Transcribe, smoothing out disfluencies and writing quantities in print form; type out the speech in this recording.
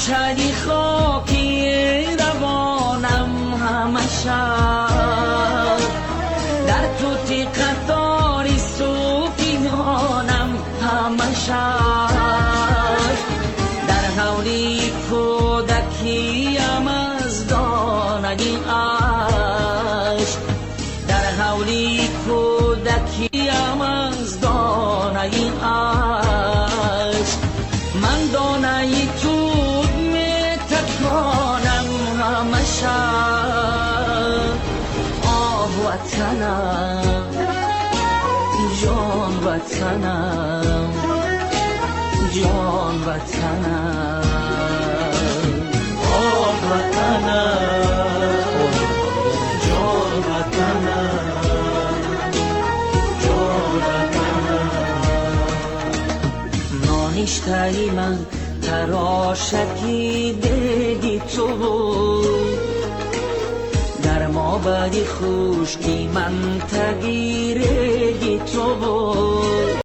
Ғунчаи хоки равонам ҳама шаб, дар тути қатори сӯфиёнам ҳама шаб, дар ҳавлии кӯдакиям аз донаи ашк, дар ҳавлии кӯдакиям аз донаи ашк, ман донаи тут метаконам ҳама шаб. Оҳ, ватанам, ҷон ватанам, ҷон ватанам. Оҳ, ватанам, ҷон ватанам, ҷон ватанам. Ноништаи ман тарошаки деги ту буд, дар мобади хушки ман таги реги ту буд.